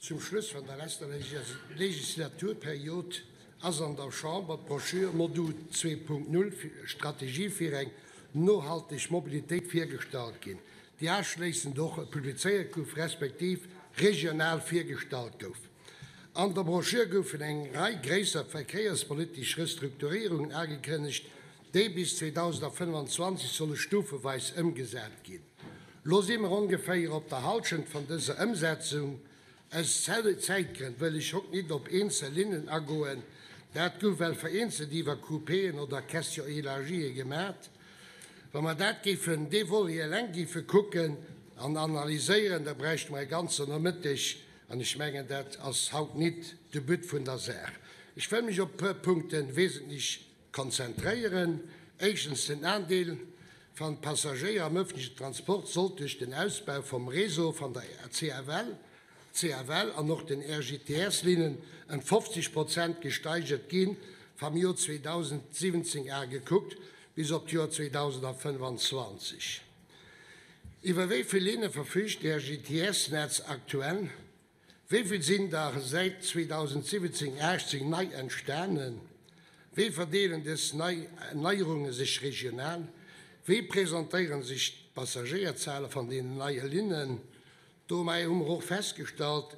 Zum Schluss van der leschter Legislaturperiod ass an der Chamber d'Broschür MoDu 2.0, Strategie fir eng nohalteg Mobilitéit virgestallt ginn, déi aschléissend och publizéiert gouf respektiv regional virgestallt gouf. An der Broschür goufen eng Rei gréisser verkéierspolitesch Restrukturierungen agekënnegt, déi bis 2025 solle stufeweis ëmgesat ginn. Lo si mer ongeféier op der Hallschent van dëser Ëmsetzung. Aus Zäitgrënn wëll ech haut nit op eenzel Linnen agoen, dat gouf well vereenzelt iwwer QPen oder Question élargie gemat. Wa mer dat géifen, dee Volet eleng géife kucken an analyséieren, da bräichte mer e ganzen Nomëtteg, an ech mengen, dat ass haut nit de But vun der Saach. Ech wëll mech op e puer Punkte wesentlech konzentréieren. Éischtens, den Aandeel van Passagéier am öffentlichen Transport sollt duerch den Ausbau vum Réseau van der CFL, CFL an och den RGTS-Linnen ëm 50 Prozent gesteigert ginn, vam Joer 2017 a gekuckt bis op d'Joer 2025. Iwwer wéi vill Linne verfüügt d'RGTS-Netz aktuell? Wéi vill sinn der säit 2017, 18 nei entstanen? Wéi verdeelen dës Neierunge sech regional? Wéi presentéiere sech d'Passagéierzale van deenen neie Linnen? Dobäi hu mer och festgestallt,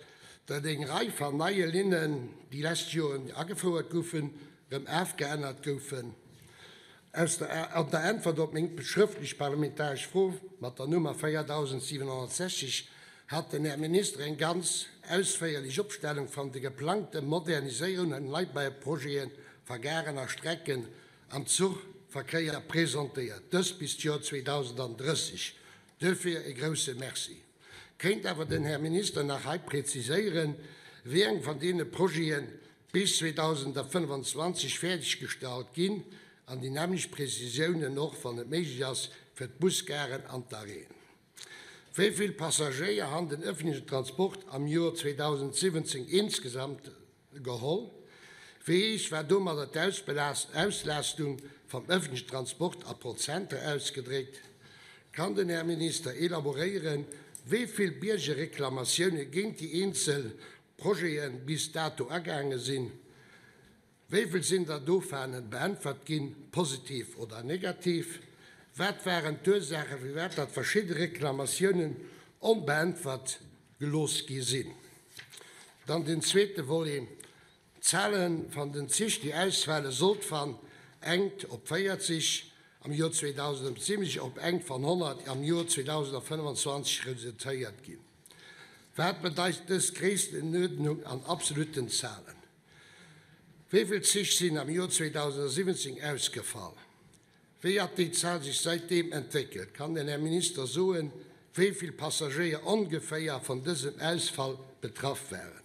datt eng Rei van neie Linnen, déi lescht Joren agefouert goufen, erëm afgeännert goufen. Aus der an der Äntwert op meng schrëftlech parlamentaresch Fro mat der Nummer 4760 hat den Här Minister eng ganz ausféierlech Opstellung van de geplangte Moderniséierungen an Neibauprojete va Garen a Strecken am Zuchverkéier presentéiert, dëst bis d'Joer 2030. Duerfir e grouse Merci. Kéint awer den Här Minister nach hei präziséieren, wéi eng van deene Projete bis 2025 fäerdeggestallt ginn an déi nämmlecht Prezisiounen och, wann et méiglech ass, fir d'Busgaren an d'Arrêten. Wéi vill Passagéier han den ëffentlechen Transport am Joer 2017 insgesamt geholl? Wéi héich war domadder d'Auslaastung vam ëffentlechen Transport a Prozenter ausgedréckt? Kann den Här Minister elaboréieren, wéi vill Biergerreklamatioune géint déi eenzel Projeten bis dato agaange sinn? Wéivill sinn der dovane beäntwert ginn, positiv oder negativ? Wat waren d'Ursaachen, firwat datt verschidde Reklamatiounen onbeäntwert gelooss gi sinn? Dann den zweete Volet, d'Zale van den Zich, déi ausfale sollt van engt op 40 am Joer 2070 op engt van 100 am Joer 2025 reduzéiert ginn. Wat bedeit dës Gréisstenuerdnung an absolutten Zalen? Wéi vill Zich sinn am Joer 2017 ausgefall? Wéi hat déi Zal sech säitdeem entwéckelt? Kann den Här Minister soen, wéi vill Passagéier ongeféier vun dësem Ausfall betraff waren?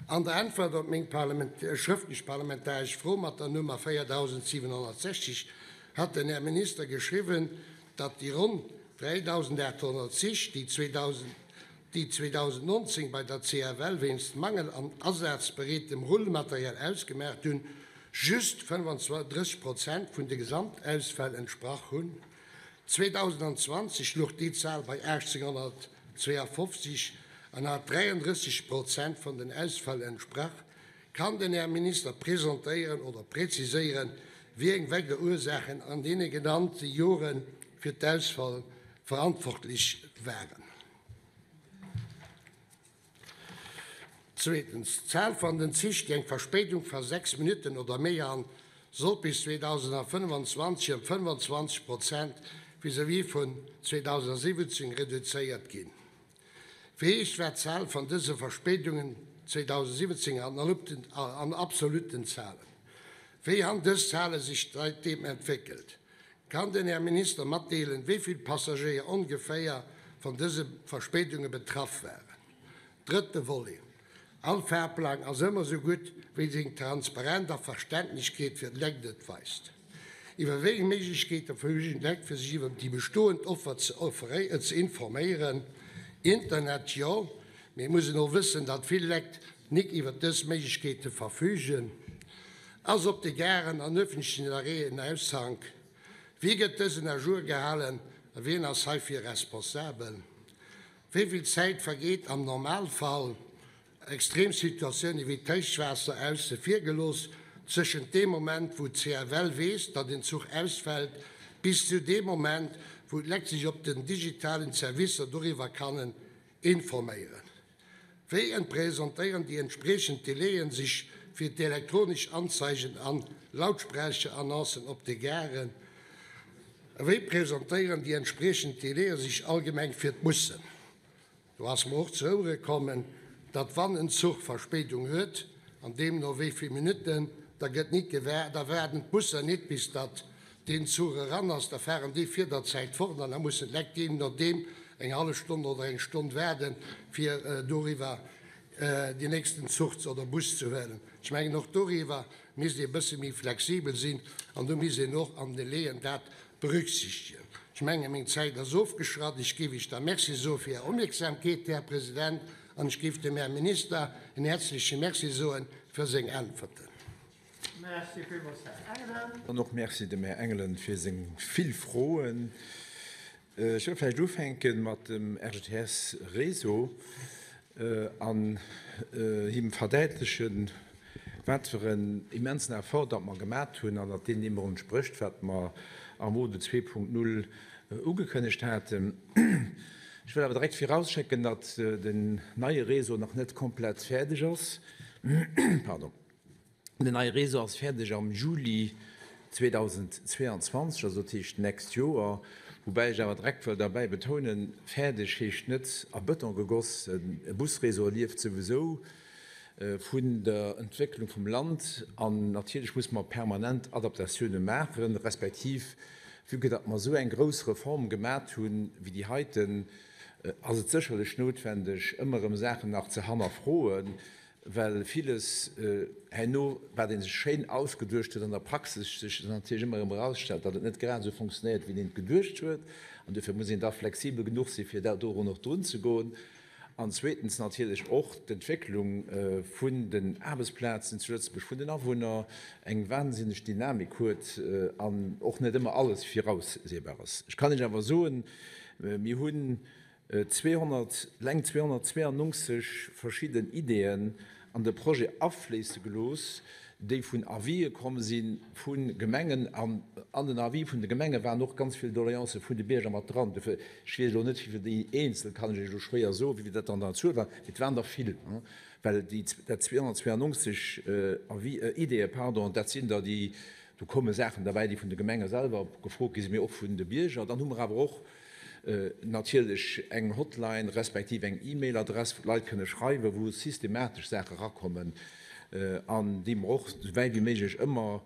An der Äntwert op meng schrëftlech parlamentaresch Fro mat der Nummer 4760 hat den Här Minister geschriwwen, datt déi ronn 3.800 Zich, déi 2019 bei der CFL wéinst Mangel an asazbereetem Rullmaterial ausgemaacht hunn, just 35 Prozent vun de Gesamtausfäll entsprach hunn. 2020 louch déi Zal bei 1.852 an hat 33 Prozent vun den Ausfäll entsprach. Kann den Här Minister presentéieren oder preziséieren, wéi eng weider Ursaachen an deene genannte Jore fir d'Ausfall verantwortlech waren? Zweetens, D'Zahl van den Zich, déi eng Verspéidung va 6 Minutten oder méi han, sollt bis 2025 ëm 25 Prozent vis-à-vis vun 2017 reduzéiert ginn. Wéi héich war d'Zahl van dëse Verspéidungen 2017 an absolutten Zahlen? Wéi han dës Zahlen sech säitdeem entwéckelt? Kann den Här Minister matdeelen, wéi vill Passagéier ongeféier van dëse Verspéidunge betraff waren? Drëtte Volet, All Fahrplang ass ëmmer sou gutt, wéi seng Transparent a Verständlechkeet fir d'Lekt et weist. Iwwer wéi eng Méiglechkeete verfügen d'Lekt, fir sech iwwer déi bestoend Offer ze informéieren? Internet, jo, mee et muss een och wëssen, datt vill Lekt nik iwwer dës Méiglechkeete verfügen. Ass op de Garen an ëffentlechen Arrêten en Aushank? Wéi gëtt dësen à jour gehalen a wien ass heifir responsabel? Wéi vill Zäit vergeet am Normalfall? Extrem Situatioune wéi d'Héichwaasser ausse vir gelooss, tëschent deem Moment, wou d'CFL weess, datt en Zuch ausfält, bis zu deem Moment, wou d'Lekt sech op den digitalen Servicer doriwwer kannen informéieren? Wéi presentéieren déi entspriechend Delaien sech fir d'elektronesch Anzeigen an Lautsprecherannoncen op de Garen? A wéi presentéieren déi entspriechend Delaie sech allgemeng fir d'Bussen? Do ass mer och zu Ouere kommen, datt wann en Zuch Verspéidung huet, an deemno wéi vill Minutten, da gëtt nit gewaart, da waarden d'Busser nit bis datt deen Zuch eran ass, da fahren déi vir der Zäit fort an da mussen d'Lekt deemno deem eng hallef Stonn oder eng Stonn waarden, fir doriwwer deen nächsten Zuch oder Bus ze huelen. Ech mengen, och doriwwer misst ee e bësse méi flexibel sinn an do misst een och an de Delaien dat Berücksichtegen. Ech mengen, meng Zäit ass ofgeschratt. Ech géif Iech da Merci soe fir Är Opmierksamkeet, Här President, an ech géif dem Här Minister en häerzleche Merci soe fir seng Äntwerten. Merci villmools, Här Engelen. An och Merci dem Här Engelen fir seng vill Froen. Ech wëll vläicht ufänke mat dem RGTS-Réseau an him verdäitlechen, wat fir en immensen Effort datt mer gemat hunn an datt deen deem och entsprécht, wat mer am Mode 2.0 ugekënnegt haten. Ech wëll awer direkt virausschécken, datt den neie Réseau nach net komplett fäerdeg ass. Pardon. Den neie Réseau ass fäerdeg am Juli 2022, also dat heescht d'nächst Joer. Woubäi ech awer direkt wëll derbäi betounen, Fäerdeg heescht net a Bëton gegoss. E Busréseau lieft souwisou vun der Entwécklung vum Land an natierlech muss mer permanent Adaptatioune maachen, respektiv vue que datt mer esou eng grouss Reform gemat hunn wéi déi heiten, ass et sécherlech noutwendeg, ëmmer erëm Saachen nach ze hannerfroen. Well villes herno, wat ee sech schéin ausgeduecht huet, an der Praxis sech natierlech ëmmer erëm erausstellt, datt et net grad esou fonctionnéiert, wéi een et geduecht huet. An dofir muss een da flexibel genuch sinn, fir dorun och drunzegoen. An zweetens natierlech och d'Entwécklung vun den Aarbechtsplazen zu Lëtzebuerg, vun den Awunner, eng wahnsinneg Dynamik huet an och net ëmmer alles virausseebar ass. Ech kann Iech awer soen, mir hunn 200, leng 292 verschidden Ideeën an de Projet afléisse gelooss, déi vun Avisë komm si vu Gemengen. An an den Avisë vun de Gemenge waren och ganz vill Doleancë vun de Bierger mat dran. Dofir, ech weess elo net, wéi vill déi eenzel, kann ech Iech elo schwéier soen, wéi vill dat dann an der Zuel war, mee et waren der vill, well déi dat 292 Avis, Ideeë, pardon, dat sinn der, déi, do komme Saachen derbäi, déi vun de Gemenge selwer gefrot gi sinn, mee och vun de Bierger. Dann hu mer awer och Natierlech eng Hotline respektiv eng E-Mail-Adress, wou d'Leit kënne schreiwen, wou systematesch Saache erakommen an déi mer och esou wäit wéi méiglech ëmmer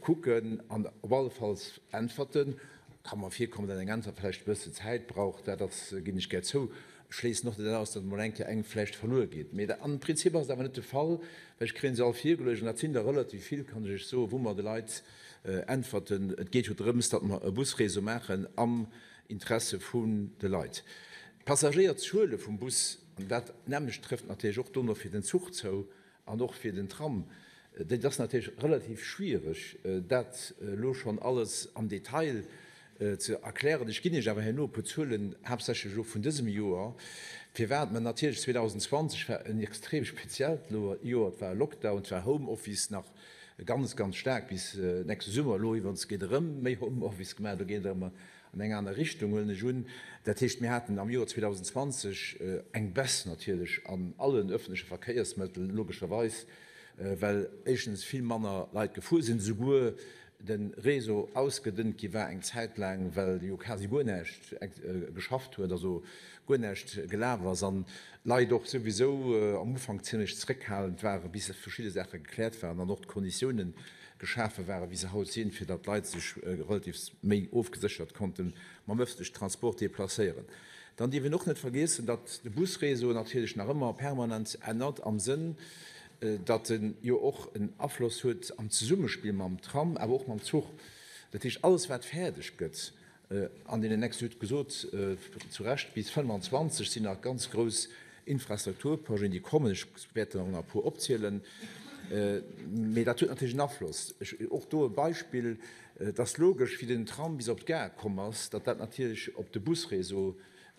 kucken an op alle Falls äntwerten. Ka mer virkommen, datt eng Äntwert vläicht e bësse Zäit brauch, dat ass, ginn ech gär zou. Ech schléissen och net aus, datt emol eng Kéier eng vläicht verluer geet. Mee am Prinzip ass et awer net de Fall, well ech kréie se all virgeluecht an dat sinn der relativ vill, kann ech Iech soen, wou mer de Leit äntwerten. Et geet jo drëms, datt mer e Busréseau maachen am Interesse vun de Leit. D'Passagéierzuele vum Bus, an dat nämmlecht trëfft natierlech och dono fir den Zuch zou an och fir den Tram, dat ass natierlech relativ schwiereg, dat elo schonn alles am Detail ze erklären. Ech ginn Iech awer herno e puer Zuelen, haaptsächlech elo vun dësem Joer, firwat mer natierlech 2020 war en extrem speziellt Joer, et war e Lockdown, et war Homeoffice nach ganz, ganz staark bis nächste Summer. Elo iwwerens gétt erëm méi Homeoffice gemaach, do geet et erëm an eng aner Richtung, huelen ech un. Dat heescht, mir haten am Joer 2020 eng Baisse natierlech an allen öffentleche Verkéiersmëttelen, logescherweis, well éischtens vill manner Leit gefuer sinn, esouguer de Réseau ausgedënnt gi war eng Zäit laang, well jo quasi guer näischt geschafft huet, also guer näischt gelaf ass an d'Leit och souwisou am Ufank zimlech zréckhalend waren, bis verschidde Saache gekläert waren an och d'Konditiounen geschafe waren, wéi se haut sinn, fir datt d'Leit sech relativ méi ofgeséchert konnte mam ëffentlechen Transport deplacéieren. Dann dierf een och net vergiessen, datt de Busréseau natierlech nach ëmmer permanent ännert, am Sënn, datt en jo och en Afloss huet am Zesummespill mam Tram, awer och mam Zuch. Dat heescht, alles wat fäerdeg gëtt an deenen nächsten, Dir hutt gesot, zu Recht, bis 25 sinn nach ganz grouss Infrastrukturprojeten, déi kommen. Ech wäert der nach e puer opzielen. Mee dat huet natierlech en Afloss. Och do e Beispill, Et ass logesch, wéi den Tram bis op d'Gare komm ass, datt dat natierlech op de Busréseau.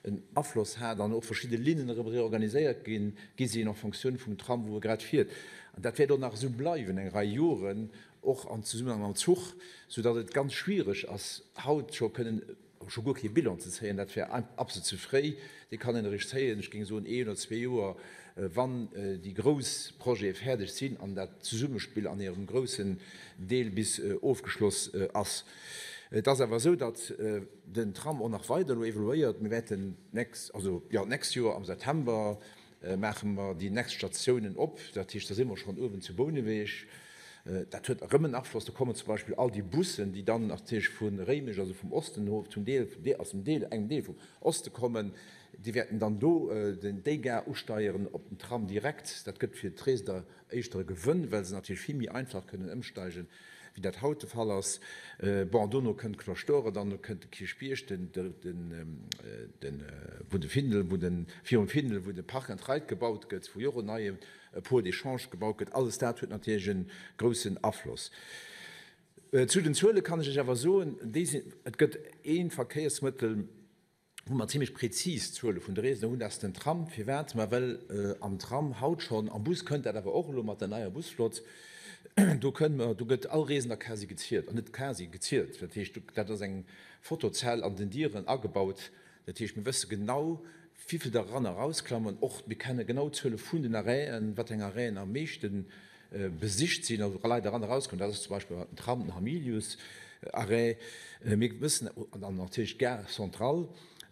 en Afloss hat an och verschidde Linnen erëm reorganiséiert ginn, gi sinn en Fonctioun vum Tram, wou e grad fiert. An dat wäert och nach esou bleiwen eng Rei Joren, och am Zesummenhang mam Zuch, soudatt et ganz schwierig ass, haut scho kënnen scho guer kee Bilan ze zéien. Dat wär absolut ze fréi. Dee kann een eréischt zéien, ech géing soen een oder zwee Joer, wann déi grouss Projete fäerdeg sinn an dat Zesummespill an hirem groussen Deel bis ofgeschloss ass. Et ass awer esou, datt den Tram och nach weider elo evoluéiert. Mir wäerten d'nächst, also jo, d'nächst Joer am September maache mer déi nächst Statiounen op. Dat heescht, da si mer schonn uewen zu Bouneweg. Dat huet erëm en Afloss. Do kommen zum Beispill all déi Bussen, déi dann natierlech vu Réimech, also vum Osten no, zum Deel, aus dem Deel, engem Deel vum Oste kommen, déi wäerten dann do den, déi Gare usteieren op den Tram direkt. Dat gëtt fir d'Reesender éischter e Gewënn, well se natierlech vill méi einfach kënnen ëmsteigen, wéi dat haut de Fall ass. Bon, dono kënnt d'Cloche d'Or, dann kënnt de Kierchbierg, den, den, wou de Findel, wou de, virum Findel, wou de Park and Ride gebaut gëtt, wou jo och en neie Pôle d'échange gebaut gëtt. Alles dat huet natierlech e groussen Afloss. Zu den Zuele kann ech lech awer soen, déi sinn, et gëtt ee Verkéiersmëttel, wou mer zimlech prezis Zuele vun de Reesender hunn, dat ass den Tram. Firwat? Ma well am Tram haut schonn, am Bus kënnt dat awer och elo mat der neier Busflott, do kënne mer, do gëtt all Reesender quasi gezielt, an net quasi, gezielt. Dat heescht, dat ass eng Fotozell an den Dieren agebaut. Dat heescht, mir wësse genau, wivill der eran a erausklammen. Och mir kenne genau d'Zuele vun den Arrêten, wat eng Arrêten am meeschte besicht sinn, also Leit eran erauskommen, dat ass zum Beispill den Tram, den Hamilius-Arrêt, mir wëssen, an dann natierlech d'Gare centrale,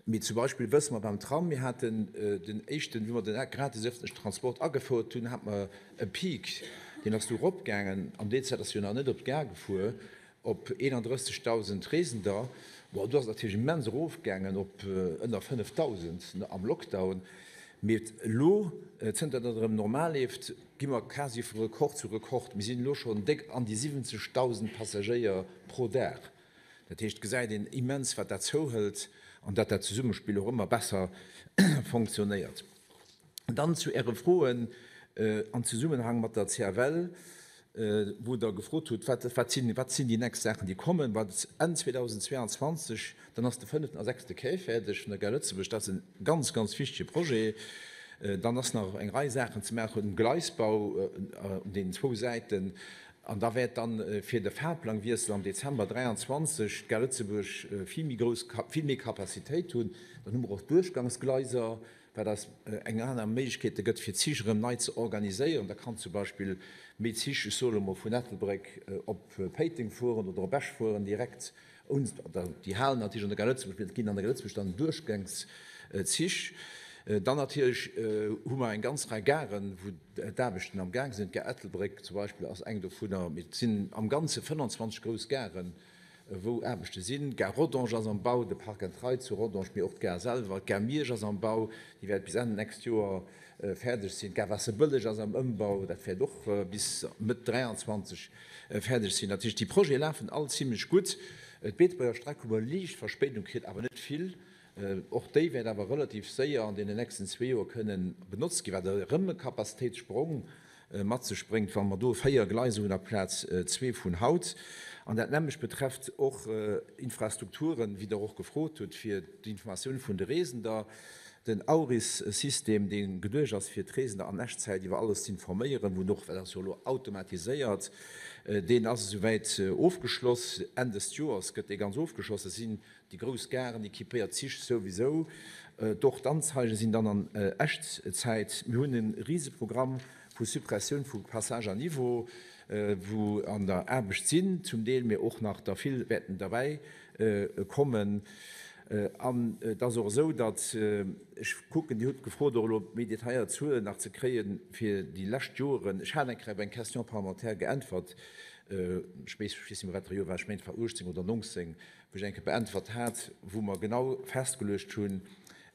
mee zum Beispill wësse mer beim Tram, mir haten den éischten, wéi mer den gratis öffentlechen Transport agefouert hunn, hate mer e Peak, deen ass du eropgaangen, an déi Zäit ass jo nach net op d'Gare gefuer, Op 31.000 Reesender, bon do ass et natierlech immens erofgaangen op ënner 5.000 am Lockdown, mee elo zënter datt et erëm normal leeft, gi mer quasi vu Rekord zu Rekord. Mir sinn elo schonn déck an déi 70.000 Passagéier pro Dag. Dat heescht, et gesäit een immens wat dat zouhëlt an datt dat Zesummespill och ëmmer besser fonctionnéiert. Dann zu Äre Froen am Zesummenhang mat der CFL, wou Der gefrot hutt, wat, wat sinn, wat sinn déi nächst Saachen, déi kommen. Wat Enn 2022, dann ass de fënneften a sechste Quai fäerdeg vun der Gare Lëtzebuerg. Dat ass e ganz, ganz wichtege Projet. Dann ass nach eng Rei Saachen ze maachen um Gleisbau un deenen zwou Säiten. An da wäert dann fir de Fahrplangwiessel am Dezember 23 d'Gare Lëtzebuerg vill méi grouss, vill méi Capacitéit hunn. Dann hu mer och Duerchgangsgleiser. wat eis eng aner Méiglechkeete gëtt, fir d'Zich erëm nei ze organiséieren. Da kann zum Beispill méi Zich, ech soe lo mol, vun Ettelbréck op Péiteng fueren oder op Esch fueren direkt, ouni, déi halen natierlech an der Gare Lëtzebuerg, mee et ginn an der Gare Lëtzebuerg dann Duerchgängszich. Dann natierlech hu mer eng ganz Rei Garen, wou d'Aarbechten am Gaang sinn. D'Gare Ettelbréck zum Beispill ass eng dovunner, mee et sinn am Ganze 25 grouss Garen, wou Aarbechte sinn. D'Gare Rodange ass am Bau, de Park and Ride zu Rodange, mee och d'Gare selwer. D'Gare Miersch ass am Bau, déi wäert bis Enn nächst Joer fäerdeg sinn. D'Gare Waasserbëlleg ass am Ëmbau, dat wäert och bis Mëtt 23 fäerdeg sinn. Dat heescht, déi Projete lafen all zimlech gutt. D'Beetebuerger Streck hu mer liicht Verspéidung kritt, awer net vill. Och déi wäert awer relativ séier an deenen nächsten zwee Joer kënnen benotzt ginn, wat erëm e Capacitéitssprong mat sech bréngt, wa mer do véier Gleiser hunn aplaz zwee vun haut. An dat nämmlecht betrefft och Infrastrukturen, wéi Der och gefrot hutt, fir d'Informatioun vun de Reesender. Den Auris-System, dee geduecht ass, fir d'Reesender an Echtzäit iwwer alles ze informéieren, wou och, dat ass jo elo automatiséiert, deen ass esouwäit ofgeschloss. Enn des Joers gëtt dee ganz ofgeschloss. Dat sinn Déi grouss Garen, équipéiert Zich souwisou. Och d'Anzeigen sinn dann an Echtzäit. Mir hunn e Riseprogramm vu Suppressioun vu Passages à niveau, wou an der Aarbecht sinn zum Deel, mee och nach der vill wäerten derbäi kommen. An et ass och esou, datt, ech kucken, Dir hutt gefrot och elo méi detailléiert Zuelen nach ze kréie fir déi lescht Joren. Ech hat eng Kéier op eng Question parlementaire geäntwert, ech weess net méi wat fir e Joer war, ech mengen et war 18 oder 19, wou ech eng Kéier beäntwert hat, wou mer genau festgeluecht hunn,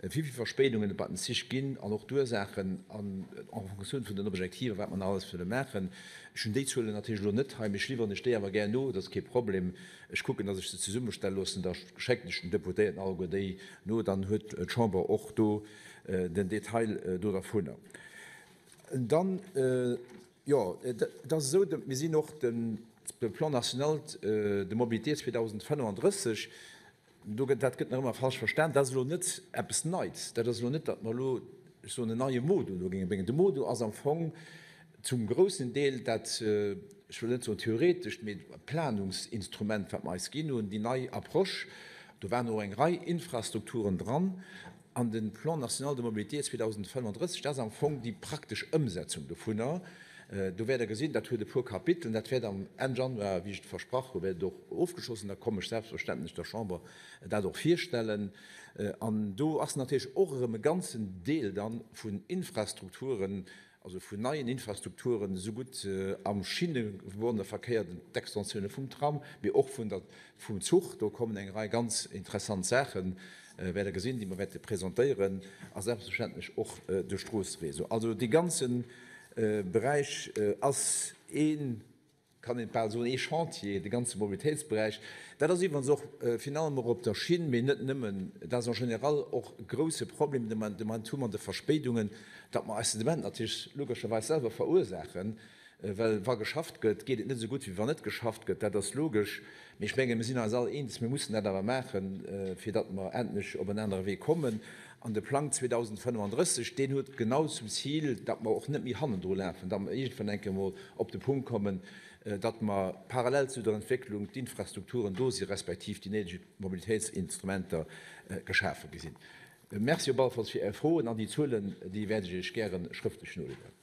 wéi vill Verspéidungen et bei den Zich ginn an och d'Ursaachen an en fonction vun den Objektiver, wat mer nach alles wëlle maachen. Ech hunn déi Zuelen natierlech elo net hei, mee ech liwweren lech déi awer gär no, dat ass kee Problem. Ech kucken, datt ech se zesummestelle loossen, da schécken ech den Deputéierten alleguer déi no, dann huet d'Chamber och do den Detail do dervunner. Dann, jo, et ass esou, mir sinn och de Plan national de mobilité 2035. Do gëtt, dat gëtt nach ëmmer falsch verstan, dat ass elo net eppes Neits. Dat ass elo net, datt mer elo, ech soen, en neie Modo do géinge bréngen. De Modo ass am Fong zum groussen Deel dat, ech wëll net soen theoretescht, mee Planungsinstrument, wat mer eis ginn hunn, déi nei Approche. Do waren och eng Rei Infrastrukturen dran. An de Plan national de mobilité 2035, dat ass am Fong déi praktesch Ëmsetzung dovunner. Do wäert Der gesinn, dat huet e puer Kapiteln. Dat wäert am Enn Januar, wéi ech et versprach hu, wäert et och ofgeschloss sinn. Da kommen ech selbstverständlech der Chamber dat och virstellen. An do ass natierlech och erëm e ganzen Deel dann vun Infrastrukturen, also vun neien Infrastrukturen, esougutt am Schinnebonneverkéier, d'Extensioune vum Tram, mee och vun der, vum Zuch. Do kommen eng Rei ganz interessant Saachen, wäert Der gesinn, déi mer wäerte presentéieren, a selbstverständlech och de Stroosseréseau. Also dee ganze Beräich ass ee kann een bal soen, ee Chantier, de ganze Mobilitéitsberäich. Dat ass iwwerens och finalement och op der Schinn, mee net nëmmen, dat ass en général och e grouse Problem, dee mer de Moment hu mat de Verspéidungen, datt mer eis de Moment natierlech logescherweis selwer verursaachen, well wa geschafft gëtt, geet et net esou gutt, wéi wann net geschafft gëtt. Dat ass logesch. Mee ech menge mir sinn eis all eens, mir mussen dat awer maachen, fir datt mer endlech op en anere Wee kommen. An de Plang 2035, deen huet genau zum Zil, datt mer och net méi hannendru lafen, datt mer iergendwann eng Kéier emol op de Punkt kommen, datt mer parallel zu der Entwécklung d'Infrastrukturen do si respektiv déi néideg Mobilitéitsinstrumenter geschafe gi sinn. Merci op alle Falls fir Är Froen an déi Zuelen, déi wäert ech Iech gäre schrëftlech noliwweren.